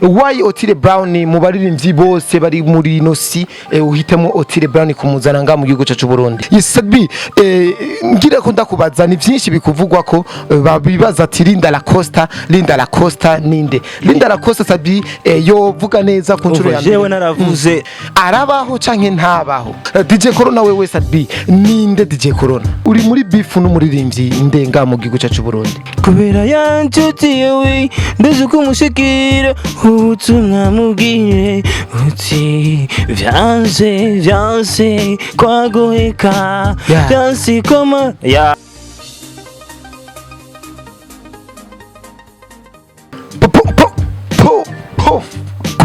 Why Otile Brown? Mu baririmbyi bose bari muri ino si, uhitemo Otile Brown kumuzana nga mu gihugu cyacu Burundi. Yes, Sat-B, ngira ko ndakubaza, ni byinshi bikuvugwa ko babibaza ati Linda La Costa, Linda La Costa ninde? Linda La Costa, Sat-B, yovuga neza ku nshuro ya mbere. Jewe naravuze. Arabaho canke ntabaho? DJ Corona, wewe Sat-B, ninde DJ Corona? Uri muri beef n'umuririmbyi ndenga mu gihugu cyacu Burundi? Kubera ya nshuti yawe, ndazi ko umushikira ubutumwa, mubwire uti vyanse, vyanse kwaguheka. Vyanse koma ya. Po, po, po, po, po.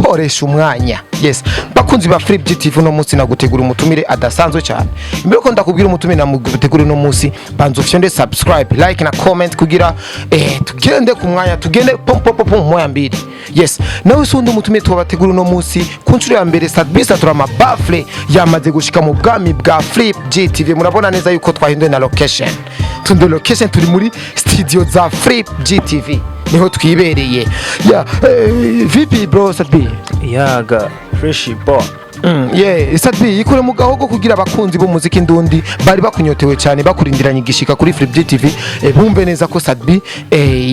Koresha umwanya. Yes, bakunzi ba Flip GTV, uno munsi nagutegura umutumire adasanzwe cyane. Imbere ko ndakubwira umutumire namugutegura uno munsi, banza ufyonde subscribe, like na comment kugira tugende ku mwanya, tugende pom pom pom pom moya mbili. Yes, nawe si undi umutumire tubategura uno munsi ku nshuro ya mbere, Sat-B Satura Bafle yamaze gushika mu bwami bwa Flip GTV. Murabona neza yuko twahinduye na location, tunde location, turi muri studio za Flip GTV, niho twibereye. Ya, vipi bro Sat-B? Yaga, fresh bo. Yeah, Sat-B, ikure mu gahogo kugira abakunzi b'umuziki ndundi bari bakunyotewe cyane, bakurindiranye igishika kuri Flip GTV, bumve neza ko Sat-B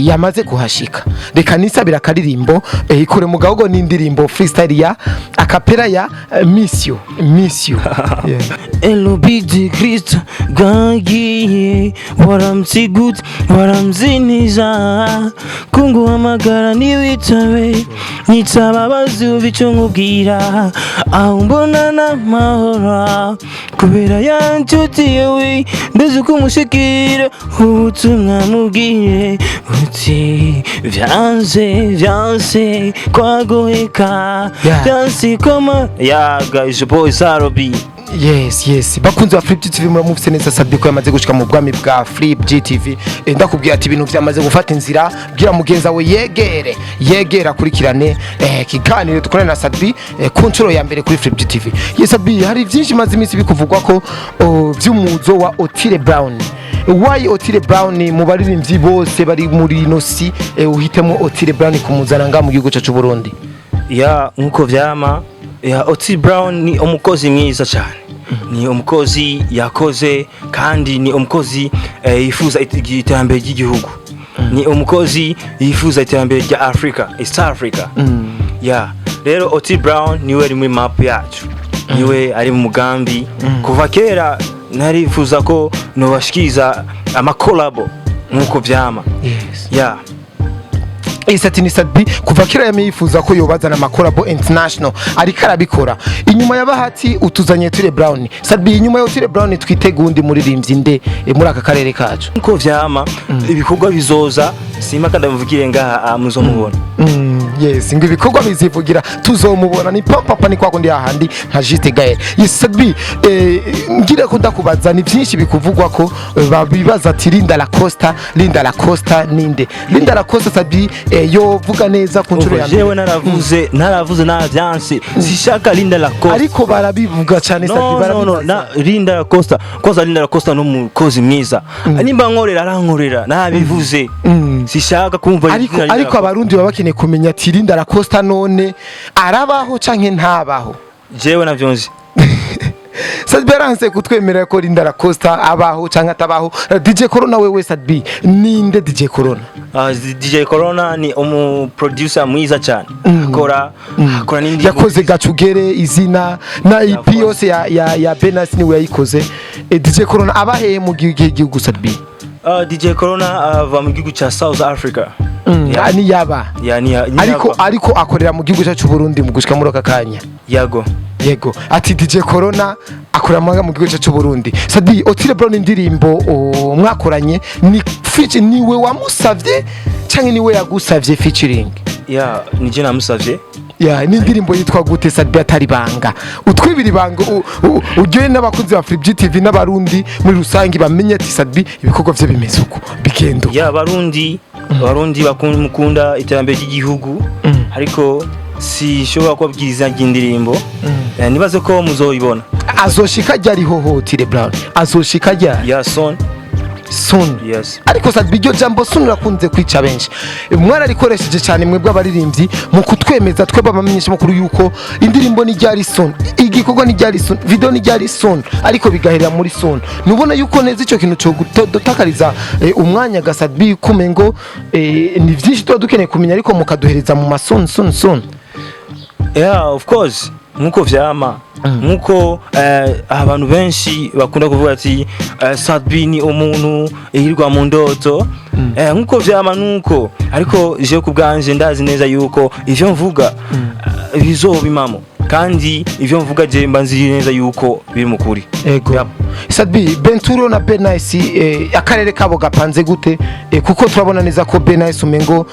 yamaze kuhashika. Reka nisabira akaririmbo, ikure mu gahogo n'indirimbo freestyle ya acapella ya Miss You, Miss You. Yeah. Elobidi Kristo bwagiye, waramutse gute, waramutse neza, kunguhamagara ntiwitabe, nitaba bazumva icyo nkubwira, aho mbona n'amahoro kubera ya nshuti yawe, ndazi ko umushikira ubutumwa, mubwire uti vyanse, vyanse kwaguheka. Vyanse koma yaga is your boy Sarobi. Yes, bakunzi ba Flip GTV, muramufise neza Sat-B ko yamaze gushika mu bwami bwa Flip GTV. Ndakubwira ati ibintu vyamaze gufata inzira, bwira mugenza we yegere, yegere akurikirane kiganiro dukorana na Sat-B ku nshuro ya mbere kuri Flip GTV. Yes, Sat-B, hari vyinshi maze iminsi bikuvugwa ko, oh, vy'umuzo wa Otile Brown. Why Otile Brown? Mu baririmbyi bose bari muri ino si, uhitemo Otile Brown kumuzana nga mu gihugu cyacu Burundi? Ya, nkuko vyama ya, Otile Brown ni umukozi mwiza cyane, ni umukozi yakoze kandi ni umukozi yifuza iterambere ry'igihugu, ni umukozi yifuza iterambere rya Africa, East Africa. Ya, rero Otile Brown niwe ari muri map yacu, niwe ari mu mugambi. Kuva kera narifuza ko nobashikiriza amakolabo nkuko vyama. Ya. Ati ni Sat-B kuva kera yamye yifuza ko yobazana amakolabo international, ariko arabikora. Inyuma ya Bahati utuzanye Otile Brown. Sat-B, inyuma ya Otile Brown twitega undi muririmbyi nde muri aka karere kacu? Nkuko vyama, ibikorwa bizoza, simba kandi muvugire ngaha, muzomubona. Yes, ngo ibikorwa bizivugira, tuzomubona. Ni papa ni kwa kundi hahandi nka Juste Gaël. Yes, Sat-B, ngira ko ndakubaza, ni byinshi bikuvugwa ko, babibaza ati Linda La Costa, Linda La Costa ninde? Linda La Costa, Sat-B, yovuga neza ku nshuro ya mbere. Jewe naravuze, naravuze, navyanse, sishaka Linda La Costa. Ariko barabivuga cyane, Sat-B. No, no, no. Barabibaza. Na Linda La Costa, kwanza Linda La Costa no mukozi mwiza, nimba nkorera arankorera, nabivuze. Sishaka kumva Ariko izina Linda ariko La Costa. Abarundi baba bakeneye kumenya ati Linda La Costa none arabaho canke ntabaho? Jewe navyonzi. Sat-B yaranse kutwemerera ko Linda La Costa abaho canke atabaho. DJ Corona, wewe Sat-B, ninde DJ Corona? DJ Corona ni umu producer mwiza cyane, akora n'indi. Yakoze Gacugere, izina na EP Yakoze. yose ya Benas niwe yayikoze. DJ Corona abahe mu gihugu, Sat-B? DJ Corona ava mu gihugu cya South Africa. Ah, ni yaba. Ya, ni Ariko yaba. ariko akorera mu gihugu cyacu Burundi mu gushika muri aka kanya? Yago. Yego, ati DJ Corona akorera mu gihugu cyacu Burundi. Sat-B, Otile Brown, indirimbo mwakoranye ni feature, niwe wamusavye canke niwe yagusavye featuring? Ya, nije namusavye. Ya, ni indirimbo yitwa gute, Sat-B, atari banga? Utwibira ibanga, uryohe n'abakunzi ba Free TV n'abarundi muri rusange bamenye ati Sat-B ibikorwa vye bimeze uko, bigenda uko. Ya, Barundi bakunda, mukunda iterambere ry'igihugu, ariko sishobora kubabwira izina ry'indirimbo. Nibaze ko muzoyibona. Azoshika ryari hoho Otile Brown? Azoshika ryari? Ya, son. Soon. Yes. Ariko Sat-B, iryo jambo soon rakunze kwica benshi. Mwararikoresheje cyane mwebwe abaririmbyi mu kutwemeza twebwe abamenyesha makuru yuko indirimbo ni ryari soon, igikorwa ni ryari soon, video ni ryari soon, ariko bigaherera muri soon. Nubona yuko neza icyo kintu cyo gutakariza umwanya ga Sat-B, kumengo ni byinshi tuba dukeneye kumenya, ariko mukaduhereza mu ma soon, soon, soon. Yeah, of course, nkuko vyama, nkuko abantu benshi bakunda kuvuga ati Sat-B ni umuntu yirirwa mu ndoto, nkuko vyama nuko, ariko je ku bwanje ndazi neza yuko ivyo mvuga bizobimamo, kandi ivyo mvuga je mba nzi neza yuko biri mu kuri. Ego. Yep. Sat-B, Benturo na Benice, akarere kabo gapanze gute? Kuko turabona neza ko Benice umengo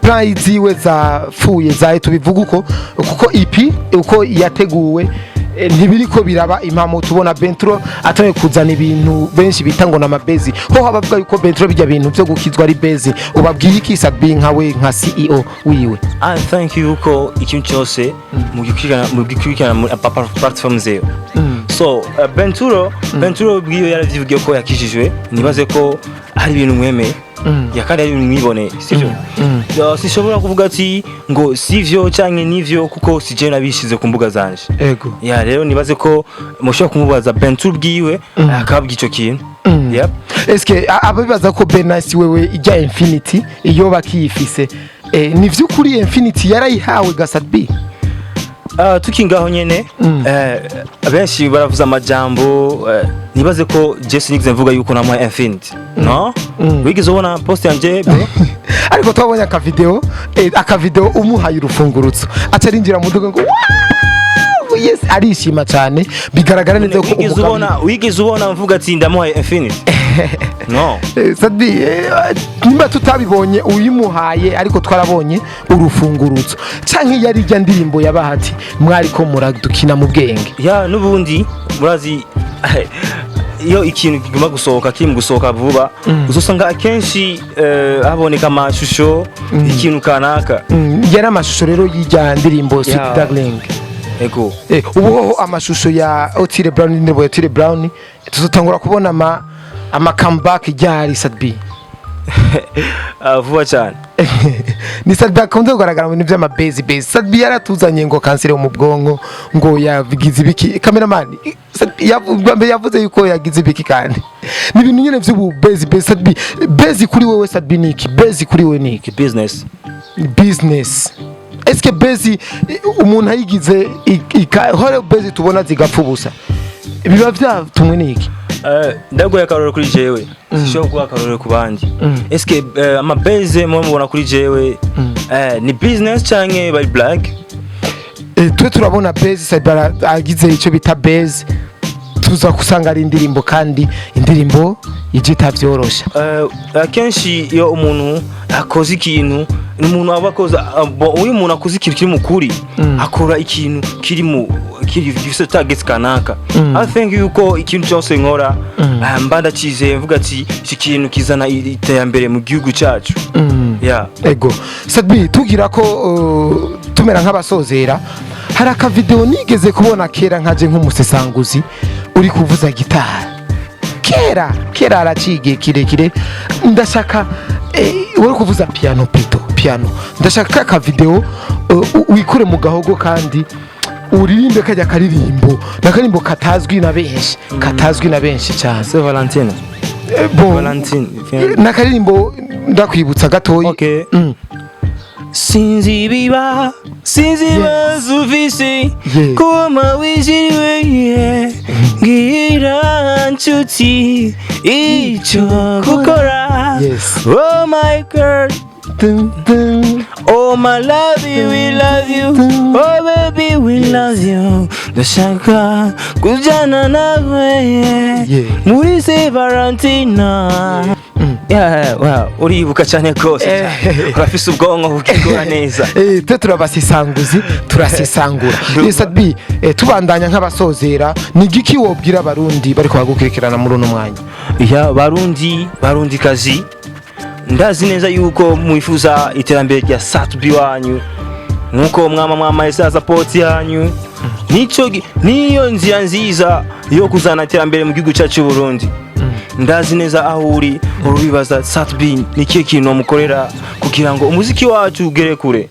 plan ziwe zapfuye, zahe tubivuga uko, kuko EP uko yateguwe ntibiriko biraba impamo. Tubona Benturo ataye kuzana ibintu benshi bita ngo namabezi, ho habavuga yuko Benturo bijya bintu byo gukizwa ari bezi. Ubabwiye iki, Sat-B, nkawe nka CEO wiwe? I think yuko ikintu cyose mu gikurikirana muri platform zeyo. So Benturo bwiyo yaravyivugiye ko yakijijwe. Nibaze ko hari ibintu mwemeye ya kandi hari ibintu mwiboneye, sivyo? Sinshobora kuvuga ati ngo sivyo canke nivyo, kuko sije nabishize ku mbuga zanje. Ya, rero nibaze ko mushobora kumubaza Benturo bwiwe akababwira ico kintu. Yep. Eske ababibaza ko Benice wewe ijya Infinity iyo bakiyifise, ni vy'ukuri Infinity yarayihawe ga Sat-B? Tukingaho nyene, abenshi baravuze amajambo, nibaze ko Jesse nigeze mvuga yuko namuhaye Infinity. No, wigeze ubona post yanje, bro? Ariko twabonye akavideo umuhaye urufungurutso, acarinjira mu duka ngo "Wow, yes", arishima cyane, bigaragara neza ko Wigeze ubona, wigeze ubona mvuga ati ndamuhaye Infinity? No. Sat-B, nimba tutabibonye uyimuhaye, ariko twarabonye urufungurutso, canke yari ijya ndirimbo ya Bahati mwariko muradukina mu bwenge? Ya, n'ubundi murazi iyo ikintu kiguma gusohoka, kiri mu gusohoka vuba, uzosanga akenshi haboneka amashusho y'ikintu kanaka. Yari amashusho rero y'ijya ndirimbo Sweet Darling? Ego. Ubu hoho amashusho ya Otile Brown, indirimbo ya Otile Brown, tuzotangura kubona ama comeback ryari, Sat-B? Vuba cyane. Ni Sat-B akunze kugaragara mu bintu by'amabezi bezi. Sat-B yaratuzanye ngo kanseri yo mu bwonko, ngo yagize ibiki. Cameraman, Sat-B bwa mbere yavuze yuko yagize ibiki, kandi ni ibintu nyine by'ubu bezi bezi. Sat-B, bezi kuri wewe, Sat-B, niki? Bezi kuri wewe niki? Business. Business. Eske bezi umuntu ayigize hore bezi tubona zigapfa ubusa, biba vyatumwe niki? Ndaguye akarorero kuri jewe, sishobora kuguha akarorero ku bandi. Eske amabeze muba mubona kuri jewe ni business canke bari black? Twe turabona bezi, Sat-B agize icyo bita bezi, tuza gusanga ari indirimbo, kandi indirimbo ije itavyorosha. Akenshi iyo umuntu akoze ikintu, ni umuntu aba akoze uyu umuntu akoze ikintu kiri mu kuri, akora ikintu kiri mu kiri gifise target kanaka. I think yuko ikintu cyose nkora, mba ndacizeye, mvuga ati iki kintu kizana iterambere mu gihugu cyacu. Yeah. Ego. Sat-B, tugira ko tumera nk'abasozera, hari akavideo nigeze kubona kera nkaje nk'umusesanguzi uri kuvuza gitari kera kera, haraciye igihe kirekire. Ndashaka uri kuvuza piano, pito piano, ndashaka ka kavideo wikure mu gahogo kandi uririmbe kajya karirimbo, nakaririmbo katazwi na benshi, katazwi na benshi cyane. Saint Valentine. Bon, Valentine. Nakaririmbo ndakwibutsa gatoyi. Okay. Sinzi biba, sinzi ibibazo ufise, kuba wijiriwe, yeah. Ngira nshuti icyo gukora. Oh my girl. Dun, dun. Oh my love you, we love you. Oh baby, we love you. Ndashaka kujyana nawe, yeah. Muri Saint Valentina. Yeah, wow, uribuka cyane rwose. Urafise ubwonko bukikora neza. Twe turabasisanguzi, turasesangura. Ndumva. Sat-B, tubandanya nk'abasozera, ni igiki wobwira abarundi bariko bagukurikirana muri uno mwanya? Ya, Barundi, Barundi kazi, ndazi neza yuko mwifuza iterambere rya Sat-B wanyu, nkuko mwama mwamaye sa support yanyu. Nico niyo nzira nziza yo kuzana iterambere mu gihugu cyacu cy'u Burundi. Ndazi neza aho uri urubibaza Sat-B ni ikihe kintu wamukorera kugira ngo umuziki wacu ugere kure.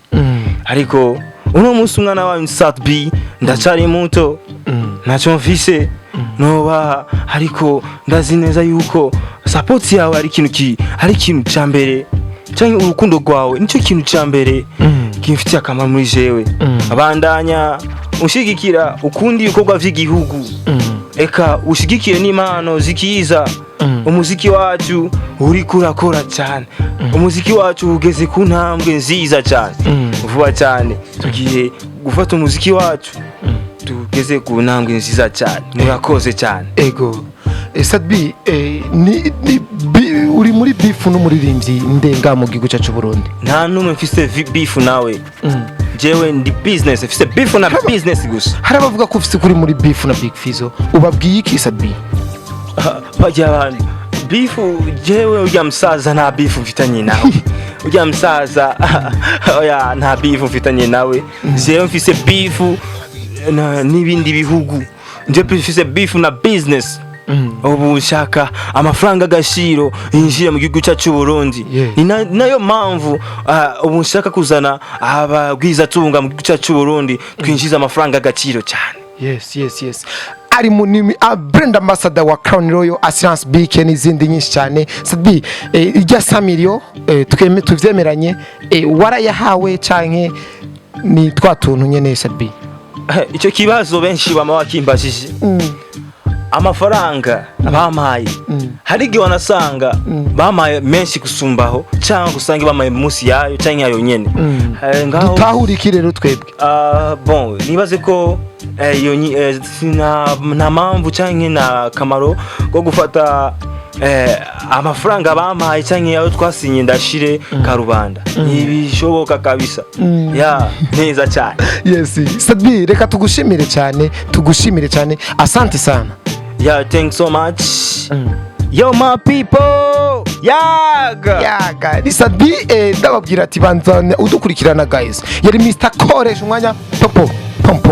Ariko uno munsi umwana wanyu Sat-B ndacari muto, ntacyo mfise nobaha, ariko ndazi neza yuko support yawe ari ikintu ki ari ikintu ca mbere, canke urukundo rwawe nicyo kintu ca mbere kimfitiye akamaro muri jewe. Abandanya ushigikira ukundi ibikorwa vy'igihugu, eka ushigikire n'impano zikiza. Umuziki wacu uriko urakora cyane, umuziki wacu ugeze ku ntambwe nziza cyane. Vuba cyane tugiye gufata umuziki wacu tugeze ku ntambwe nziza cyane. Murakoze cyane. Ego. Sat-B, ni uri muri beef n'umuririmbyi ndenga mu gihugu cyacu Burundi? Nta n'umwe mfise beef nawe. Jewe ndi business, mfise beef na business gusa. Hari abavuga ko ufise kuri muri beef na Big Fizzo, ubabwiye iki, Sat-B? Bajya abantu beef, jewe urya musaza nta beef mfitanye nawe. Urya musaza, oya, nta beef mfitanye nawe. Jewe mfise beef n'ibindi bihugu, nje mfise beef na business. Ubu nshaka amafaranga agaciro yinjira mu gihugu cyacu Burundi. Ni nayo mpamvu ubu nshaka kuzana abagwizatunga mu gihugu cyacu Burundi, twinjiza amafaranga agaciro cyane. Yes, ari mu ni a brand ambassador wa Crown Royal Assurance, BK n'izindi nyinshi cyane. Sat-B, irya Samilio, tweme tuvyemeranye, warayahawe canke ni twa tuntu nyene, Sat-B? Icyo kibazo benshi bama bakimbajije. Amafaranga bampaye, hari igihe wanasanga bampaye menshi gusumbaho, cyangwa usanga bampaye munsi yayo cyangwa yayo nyene. Ngaho Dutahura iki rero twebwe? Ah, bon, nibaze ko iyo nta mpamvu cyangwa nta kamaro ko gufata amafaranga bampaye cyangwa ayo twasinye ndashire karubanda. Ntibishoboka kabisa. Ya, neza cyane. Yes, Sat-B, reka tugushimire cyane, tugushimire cyane, asante sana. Yeah, thanks so much. Yo, my people, yaga. Yaga ni Sat-B. Ndababwira ati banza udukurikirana guys, yari Mr Koresha umwanya popo pompo.